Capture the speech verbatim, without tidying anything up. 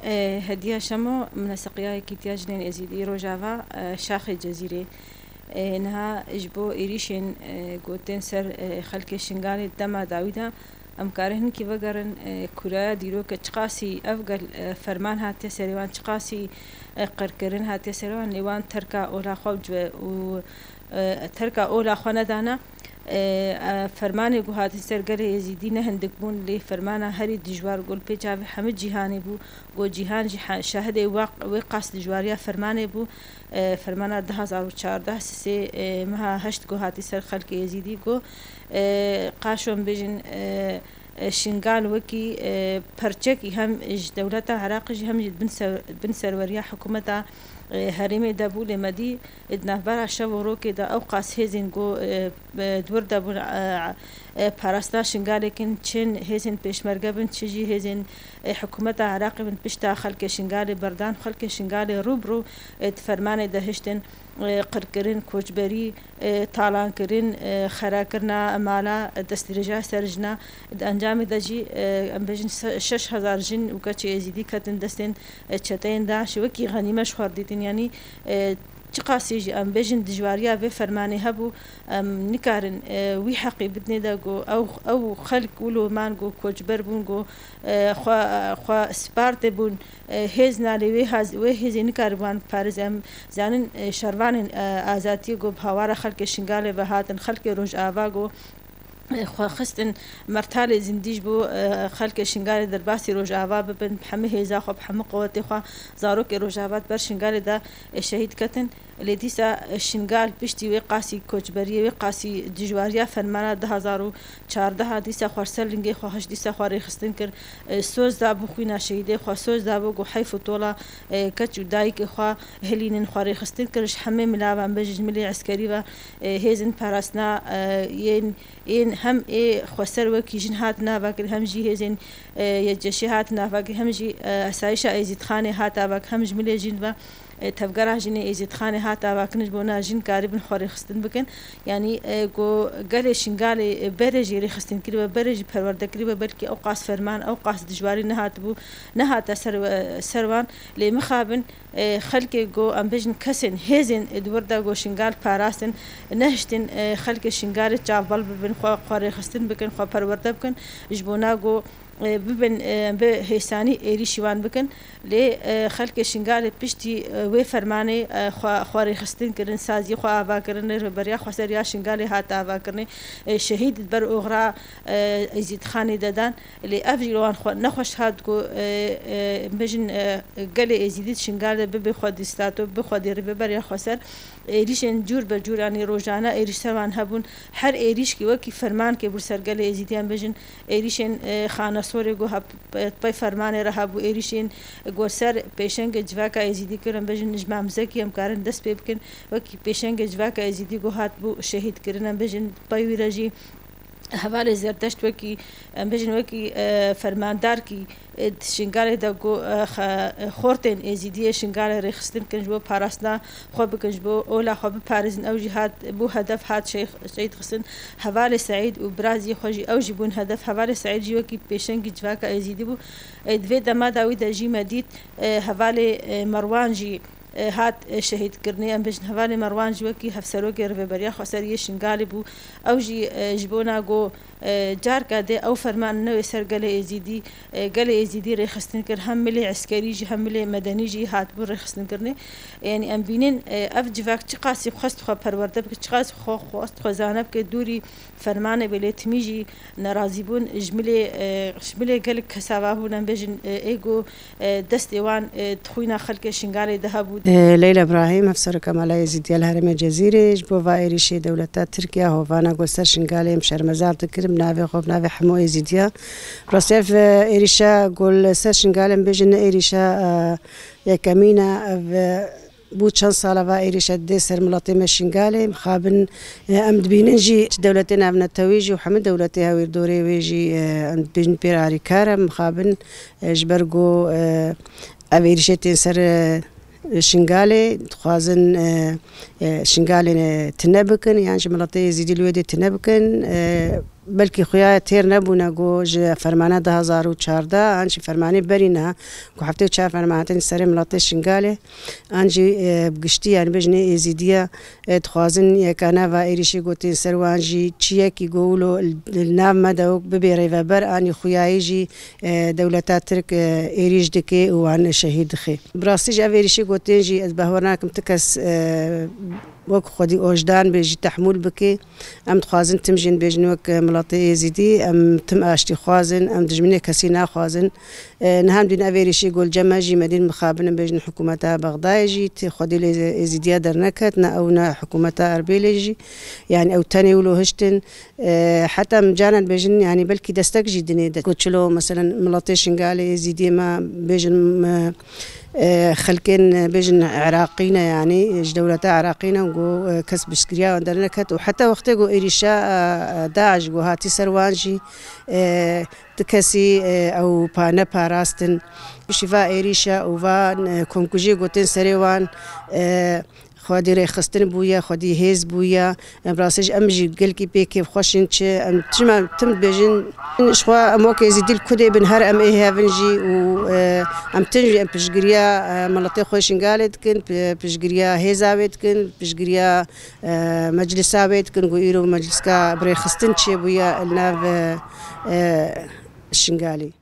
E, Hediya Şemo, mineseqiya Yekîtiya Jinên Êzîdî Rojava, e, Şaxê Cezîrê. E, niha ji bo êrîşên, e, gotin ser, e, xelkê Şingalê dema dawî de, em karin hinkî vegerin, e, kûraya dîroke çiqasî ev gel, e, ferman hatiye serê wan, çiqasî, e, qirkirin hatiye serê wan, lê wan terka ola xwe bi û, e, terka ola xwe nedana. E, e, fermanê ku hatin ser gelê Êzîdî ne hindik bûn, lê fermana herî dijwar ku li pêça vê hemî cîhanê bû, ku cîhan jî he-, şahidê wa-, wê qas dijwariya fermanê bû. E, fermana du hazar û çardeh sisê, e, meha heşt ku hatî ser xelkê Êzîdî ku, e, qaşon bêjin, e, e, Şingal wekî, e, perçekî hem ji dewleta Iraqê jî hem jî bin ser-, bin serweriya hikûmeta, e, herêmê de bû, lê me dî, e, di navbera şev û rokê de ew qas hêzên ku, e, e, di wir de bûn, e, e, parastina Şingalê kin, çi hêzên pêşmerge bin, çi jî hêzên, e, hikûmeta Iraqê bin, pişta xelkê Şingalê berdan, xelkê Şingalê rû bi rû, e, di fermanê de hiştin, e, qirkirin, koçberî, e, talankirin, e, xerakirina mala, e, destdirêja ser jina. Di encamê de jî, e, em bêjin se-, şeş hezar jin û keçê Êzîdî ketin destên, e, çeteyên DAIŞê, wekî xenîme ji xwe re dîtin. Yanî, e, çiqasî jî em bêjin dijwariya vê fermanê hebû, em nikarin, e, wî heqî bidinê de ku ew, ew xelk wilo man ku koçber bûn, ku, e, xwe, xwe spartê bûn, e, hêz nalê wê haz-, wê hêzê nikaribû wan biparêze. Em zanin, e, şervanên, e, azadiyê ku bi hawara xelkê Şingalê ve hatin, xelkê Rojava ku, e, xwe xistin mertalê zindî ji bo, e, xelkê Şingalê derbasî Rojava bibin, bi hemî hêza xwe, bi hemî quwetê xwe zarokê Rojava di ber Şingalê de, e, şehîd ketin. Lê dîsa, e, Şingal piştî wê qasî koçberiyê, wê qasî dijwariya fermana du hazar û çardeh dîsa xwe ser lingê xwe hişt, dîsa xwe rêxistin kir. E, soz dabû xwîna şehîdê xwe, soz dabû ku heyf û tola, e, keç û dayikê xwe hilînin, xwe rêxistin kir. Ji hemê milavan bêjin, ji milê eskerî ve, e, hêzên parastina, e, yên, yên hem ê xweser wekî jin hatin avakirin, hem jî hêzên, e, YCŞ'ê hatin avakirin, hem jî, e, Esayîşa Êzîdxanê hat avakirin, hem ji milê jin ve, e, Tevgera Jinê Êzîdxanê hat avakirin ji bona jin karibin xwe rêxistin bikin. Yanî, e, ku gelê Şingalê, e, berê jî rêxistin kiribe, berê jî perwerde kiribe, belkî ew qas ferman, ew qas dijwarî nehatibû, nehate ser, e, ser wan. Lê mixabin, e, xelkê ku em bêjin kesên hêzên, e, di wir de ku Şingal parastin, nehiştin, e, xelkê Şingalê çavbel bibin, xwe, xwe rêxistin bikin, xwe perwerde bikin, ji bona ku, e, bibin, e, bi hêsanî êrîşî wan bikin. Lê, e, xelkê Şingalê piştî, e, wê fermanê, e, xwe, xwe rêxistin kirin, saziyê xwe ava kirin, Rêveberiya Xweser ya Şingalê hat avakirinê, e, şehîd di ber oxira, e, Êzîdxanê de dan. Lê ev jî li wan xwe nexweş hat ku, e, e, bêjin, e, gelê Êzîdî di Şingalê de bibe xwedî stato, bibe xwedî Rêveberiya Xweser. Êrîşên cûr be cûr, yanî rojane êrîş ser wan hebûn. Her êrîşkî wekî fermankê bû ser gelê Êzîdiyan, bêjin êrîşên, e, Xanesorê ku hep-, pey fermanê re hebû, êrîşên ku ser pêşengê civaka Êzîdî kirin, bêjin ji Mamzekî em karin dest pê bikin. Wekî pêşengê civaka Êzîdî ku hatibû şehîd kirin, em bêjin pey wî re jî hevalê Zerdeşt wekî, em bêjin wekî, e, fermandarkî, e, di Şingalê de ku, e, xe-, e, xortên Êzîdiyê Şingalê rêxistin kin ji bo parastina xwe bikin, ji bo ola xwe biparêzin. Ew jî hat, bû hedef, hat şehî-, şehîd xistin. Hevalê Seîd û birazî xwe jî ew jî bûn hedef. Hevalê Seîd jî wekî pêşengî civaka Êzîdî bû. E, di vê dema de wî de jî me dît, e, hevalê, e, Merwan jî, e, hat, e, şehîdkirinê. Em bêjin hevalê Merwan jî wekî hevserokê Rêveberiya Xweser yê Şingalê bû. Ew jî, e, ji bona ku, e, carka dê ew ferman newê ser gelê Êzîdî, e, gelê Êzîdî rêxistin kir. Hem milê eskerî jî hem milê medenî jî hatibû rêxistinkirinê. Yanî em bînin, e, ev civak çiqasî xwest xwe perwerde bike, çiqasî xwe xwest xwe zane bike, dûrî fermanê bê, lê timî jî nerazîbûn ji milê, e, ji milê gelek kesava bûn, em bêjin, e, ê ku, e, destê wan, e, di xwîna xelkê Şingalê de hebû. E, Leyla Ibrahîm, Hevserokê Mala Êzîdiya li Herêmê Cezîrê, ji bo va êrîşê dewleta Tirkiye hovana ku li ser Şingalê em şermezar dikirin, bi navê xwe, bi navê hemû Êzîdiya. Rastî ev, e, êrîşa ku li ser Şingalê em bêjin ne êrîşa, e, yekemîn e, ev, e, Bû çend sala va êrîşe didê ser miletê me Şingalê. Mixabin, e, em dibînin jî dewletê navnetewî jî û hemî dewletê hewîrdorê wê jî, e, em dibêjin pêr arîkar e. Mixabin, e, ji ber ku, e, ev êrîşê tên ser, e, Şingalê, dixwazin, e, e, Şingalê, e, tune bikin, yan jî miletê Êzîdî li wê dê tune bikin. E, Belkî xuya têr nebûne ku ji fermana du hazar û çardeh an jî fermanê berî ne ku heftê û çar ferman hatin serê miletê Şingalê, an jî, e, bi giştî, yani bêjin ê Êzîdiya, e, dixwazin yekane va êrîşê ku tên ser wan jî çiyekî ku wilo li, li nav me de wek bibê rêveber, anî xuyayî jî, e, dewleta Tirk, e, êrîş dike û wan şehîd dixe. Bi rastî jî ev êrîşê ku tên jî ez behwer nakim ti kes, e, wek xwedî ojdan bê jî tehmûl bike. Em dixwazin tim jî bêjin wek miletê Êzîdî, em tim aştî xwazin, em dijminê kesî naxwazin. E, niha em dîn ev êrîşî gol cem me jî, me dîn mixabin em bêjin hikûmeta Bexdayê jî, tê xwedî lê Êzîdiya derneket, ne ew ne hikûmeta Erbêlê jî. Yani ew tenê wilo hiştin. E, heta em canan bêjin, yani belkî destek jî dinê de. Ku çilo, meselen, miletê Şingalê Êzîdiyê me bêjin, e, e, xelkên, e, bêjin Iraqî ne, yani ji dewleta Iraqî ne, ku, e, kes piştgiriya wan derneket û heta wextê ku êrîşa, e, e, DAIŞ ku hatî ser wan jî, e, ti kesî, e, ew pa neparastin. Piştî va êrîşa û va, e, komkujiyê ku tên serê wan, e, xwedî rêxistin bûye, xwedî hêz bûye. Em rastî jî em jî gelkî pê kêfxweş in çi. Em çima tim dibêjin, ji xwe em wek Êzîdî li ku dê bin, her em ê hevin jî û, e, em tin jî em piştgiriya, e, miletê xwe Şingalê dikin, pi-, piştgiriya hêza wê dikin, piştgiriya, e, meclisa wê dikin, ku îro mecliska bi rêxistin çêbûye li nav, e, e, Şingalê.